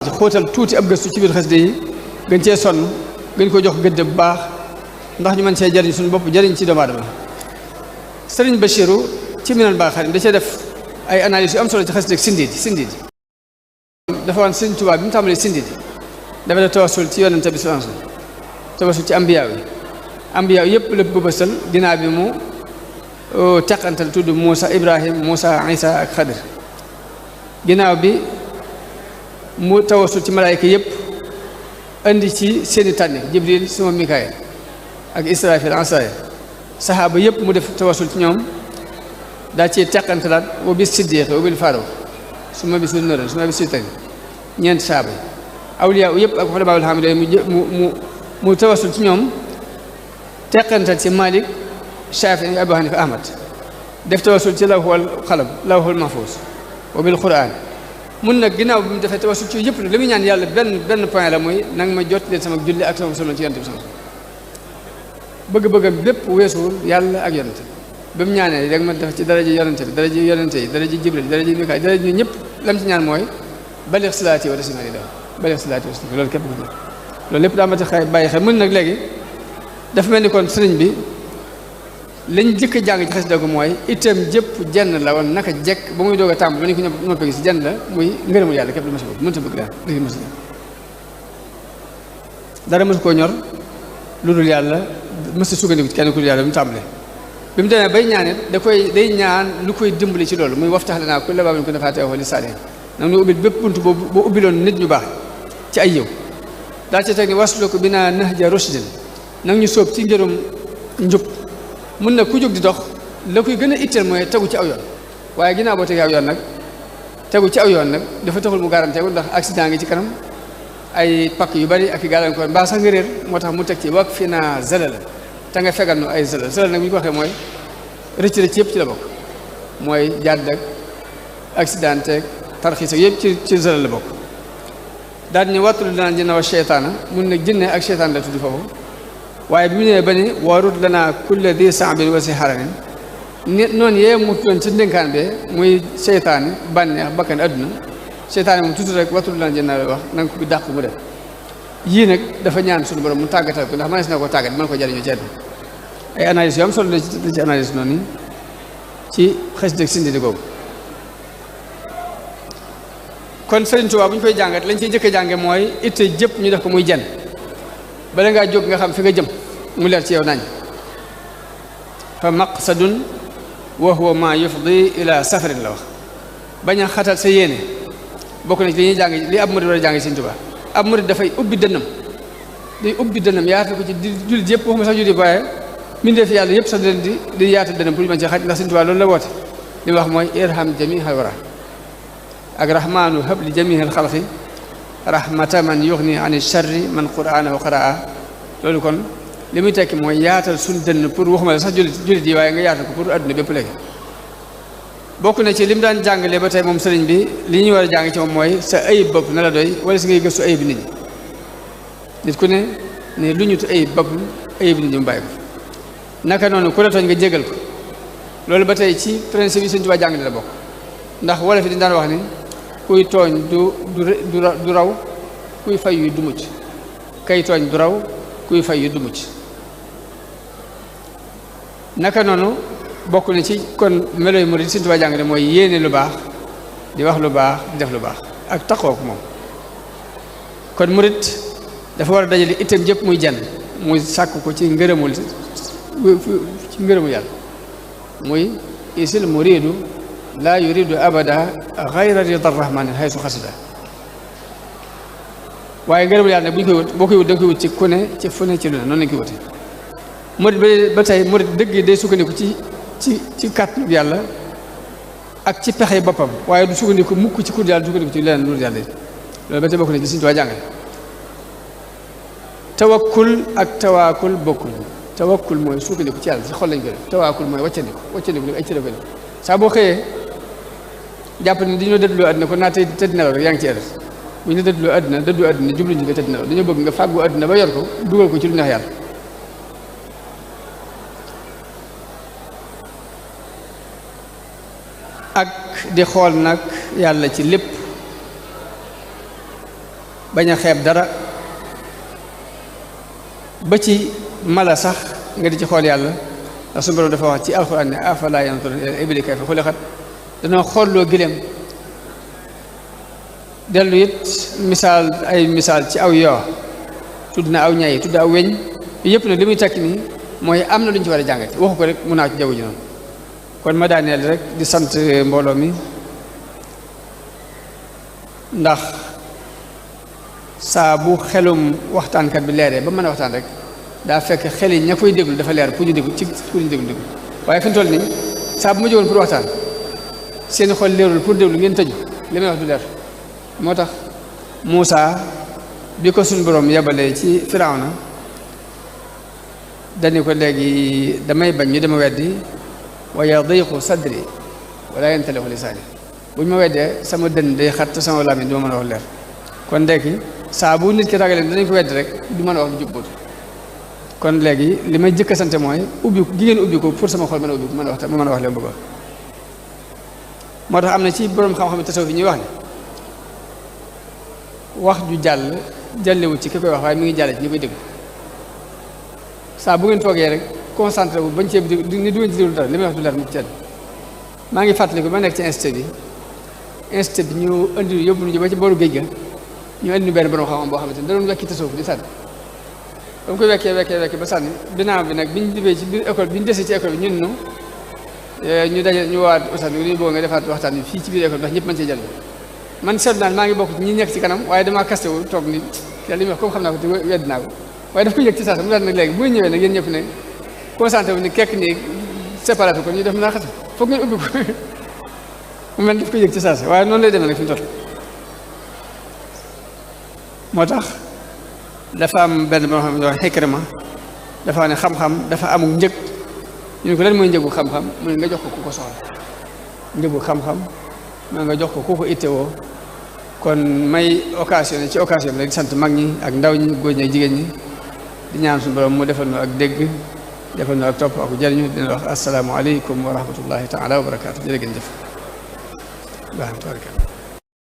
ci xóotal tuuti ab gëstu ci biir xasida yi gën cee sonn gën ko jox gëdd bu baax ndax ñu mën cee jariñ suñu bopp jariñ ci doomu aadama sëriñ Bachiru ci Minanul Baaxil da cee def ay analyse yu am solo ci xasida ak sindiidi dafa wan sëriñ Tuubaa bi mu tàmbalee sindiidi dafa def tawassul ci yonente bi sallallahu alayhi wasallam tawassul ci ambiyaa yi yëpp lépp bëbësal ginnaaw bi mu teqantal tudd Muusa Ibrahim Muusa Isa ak Xadir ginnaaw bi mu tawassul ci malaayka yëpp indi ci seeni tànni Jibril suma Mikaayil ak Israfil Asraayil saxaaba yëpp mu def tawassul ci ñoom daa ci teqantalaat wa bis siddiq wa bil faaruq suma bis nuurin suma bis sultaan ñeenti saxaaba yi awliyaa yëpp ak xulafaa'ul haamidiin mu tawassul ci ñoom teqantal ci Malik Shaafi'i Abu Hanifa Ahmad def tawassul ci lawhul qalam lawhul mahfuus wa bil Qur'aan mun nag ginnaaw bi mu defee tawassul ci yëpp nag li muy ñaan yàlla benn point la muy nanga ma jot leen sama julli ak sama solo ci yonent bi sama bëgg-bëggam bépp weesuwul yàlla ak yonent bi mu ñaanee rek ma def ci daraja yonent bi daraja yonent yi daraja Jibril daraja Mikaayil daraja ñu ñëpp lam ci ñaan mooy balligh salaati wa tasliimi balligh salaati wa tasliimi loolu képp ko ñaan loolu lépp daa ma tax bàyyi xel mun nag léegi dafa mel ni kon sëriñ bi lañ jëkk a jàng ci xasida ko mooy itam jëpp jenn la woon naka jekk ba muy doog a tàmbali ba ni ko noppee gis jenn la muy ngërëmul yàlla képp la ma si bëgg mënta bëgg daal léegi ma si dara mësu koo ñor lu dul yàlla mësu sukkandiku ci kenn ku dul yàlla bi mu tàmbalee bi mu demee bay ñaan it day ñaan lu koy dimbali ci loolu muy waftax lanaa kulla baabin kunta faatihahu lis-saalihiin nag ñu ubbil bépp bunt boo ubbiloon nit ñu baax ci ay yiw daal ci teg ni wasluk binaa nahja rushdin nag ñu sóob ci njërum njub mun na ku jóg di dox la koy gën a itteel mooy tegu ci aw yoon waaye ginnaaw boo tegee aw yoon nag tegu ci aw yoon nag dafa taxul mu garanteeku ndax accident ngi ci kanam ay pakk yu bari ak i gàllankoor mbaa sax nga réer moo tax mu teg ci wak fi naa zalal te nga fegal nu ay zalal nag bu ñu ko waxee mooy rëcc yëpp ci la bokk mooy jàdd ak accident ak tarxiis ak yëpp ci zalal la bokk daal di ne wattul danaa jinna wa cheytaana mun nag jinne ak cheytaan la tudd foofu waaye bi mu ñëwee ba ni warut lanaa kulla di saabin wa si xaranin nit noonu yee mu doon ci ndénkaan bee muy seytaane bànneex bakkan adduna seytaane moom tuuti rek watul lan jënna wax na nga ko dàq mu def yii nag dafa ñaan suñu borom mu tàggatal ko ndax mënees na ko tàggat mën ko jariñoo ci àdduna ay analyse yu am solo la ci analyse noonu ci xasida ak sindiidi googu kon Sëriñ Tuubaa bu ñu koy jàngat lañ ciy jëkk a jànge mooy itte jëpp ñu def ko muy jenn bala ngaa jóg nga xam fi nga jëm mu leer ci yow nañ fa maqsadun wa huwa ma yufdi ila safarin la wax bañ a xatal sa yéene bokk na ci li ñuy jàng li ab murid war a jàng Sëriñ Tuubaa ab murid dafay ubbi dënnam day ubbi dënnam yaatal ko ci jullit yëpp waxuma sax jullit waaye mbindeef yàlla yëpp sax di yaatal dënnam pour ñu mën ci xaj ndax Sëriñ Tuubaa loolu la woote li mu wax mooy irham jamihal wara ak rahmaanu hab li jamihal xalqi rahmata man yuxni ani charri man qur'anahu qaraa loolu kon li muy tekki mooy yaatal suñ dënn pour waxuma la sax jullit yi waaye nga yaatal ko pour adduna bépp léegi bokk na ci li mu daan jàngalee ba tey moom sëriñ bi li ñuy war a jàng ci moom mooy sa ayib bopp na la doy wala si ngay gëstu ayib nit ñi nit ku ne lu ñu tu ayib boppam ayib nit ñi mu bàyyi ko naka noonu ku la tooñ nga jégal ko loolu ba tey ci principe yi Sëriñ Tuubaa jàngale la bokk ndax wala fi dañ daan wax ni kuy tooñ du raw kuy fay yu du mucc kay tooñ du raw kuy fay yu du mucc naka noonu bokk na ci kon melo yu murid Sëriñ Tuubaa jàngale mooy yéene lu baax di wax lu baax di def lu baax ak taxoo ko moom kon murid dafa war a dajale itam jëpp muy jenn muy sàkk ko ci ngërëmul yàlla muy isil muridu laa yuridu abada xayra rida rahmani haysu xasida waaye ngërëmul yàlla nag bu ñu koy wut boo koy wut da nga koy wut ci ku ne ci fu ne ci lu ne noonu lañ koy wute murid ba tey murid dëgg day sukkandiku ci kàttanu yàlla ak ci pexe boppam waaye du sukkandiku mukk ci kur yàlla du sukkandiku ci leneen lu yàlla loolu ba tey bokk na ci Sëriñ Tuubaa jàngale tawakkul ak tawaakul bokkul tawakkul mooy sukkandiku ci yàlla ci xol lañ koy def tawaakul mooy waccandiku nag ay cëra koy def saa boo xëyee jàpp ne dañoo dëddloo àdduna kon naa tëdd nelaw rek yaa ngi ci erreur bu ñu dëddloo àdduna jubluñu nga tëdd nelaw dañoo bëgg nga fàggu àdduna ba yor ko dugal ko ci lu neex yàlla ak di xool nag yàlla ci lépp bañ a xeeb dara ba ci mala sax nga di ci xool yàlla ndax suñu borom dafa wax ci alxuraan ne afalaa yanzuruuna ilal ibili kayfa xuliqat danoo xoolloo gileem dellu it misaal ci aw yoo tudd na aw ñay tudd aw weñ yëpp nag li muy tekki nii mooy am na lu ñu ci war a jàngate waxu ko rek mun naa ci jaww ji noonu kon ma daaneel rek di sant mbooloo mi ndax saa bu xelum waxtaankat bi leeree ba mën a waxtaan rek daa fekk xel yi ña koy déglu dafa leer pour ñu déglu waaye fi mu toll nii saa bu ma jógoon pour waxtaan seen xol leerul pour déglu ngeen tëju li may wax du leer moo tax Muusaa bi ko suñ borom yabalee ci Firawna dañu ko léegi damay bañ ñu dama weddi wa yadiqu sadri wala yantaliqu lisaani bu ñu ma weddee sama dënn day xat te sama làmmiñ du ma mën a wax leer kon léegi saa bu nit ki ragalee danañ ko weddi rek du mën a wax lu jub kon léegi li may jëkk a sant mooy ubbi gi ngeen ubbi ko pour sama xol mën a ubbi ko mën a wax ma mën a wax leen bëgg moo tax am na ci borom xam-xam tasawuf yi ñuy wax ne wax ju jàllewul ci ki koy wax waaye mi ngi jàll ci ñi koy déglu saa bu ngeen toogee rek concentré bu bañ cee ni du ngeen ci déglu dara li may wax du leer mu ci maa ngi fàttali ko ba nekk ci institut bi ñu indi yóbbu ñu ba ci booru géej ga ñu indi ñu benn borom xam-xam boo xamante ni da doon wekki tasawuf di sànni ba mu koy wekkee ba sànni binaa bi nag bi ñu jibee ci biir école bi ñu desee ci école bi ñun ñu daje ñu waat ustaas bi ñu bëgg nga defaat waxtaan bi fii ci biir école bi ndax ñëpp mën cee jël man seetlu naa maa ngi bokk ñi nekk ci kanam waaye damaa kasté wu toog ni yàlla li muy wax comme xam naa ko te wedd naa ko waaye daf ko yëg ci saa mu daal nag léegi bu ñëwee nag yéen ñëpp ne concentré wu ni kekk nii séparate ko ñu def naa xatu foog ngeen ubbi ko mu mel daf ko yëg ci saa waaye noonu lay demee nag fi mu toll moo tax dafa am benn boo xam ne wax Ikrima dafa ne xam-xam dafa amul njëg ñu ne ko lan mooy njëgu xam-xam mu ne nga jox ko ku ko soxla njëgu xam-xam mooy nga jox ko ku ko ittewoo kon may occasion ci occasion bi rek di sant mag ñi ak ndaw ñi góor ñi ak jigéen ñi di ñaan suñu borom mu defal nu ak dégg defal nu ak topp ak jëriñu dina wax asalaamaaleykum wa rahmatullahi taala wa barakaatu jërë ngeen jëf.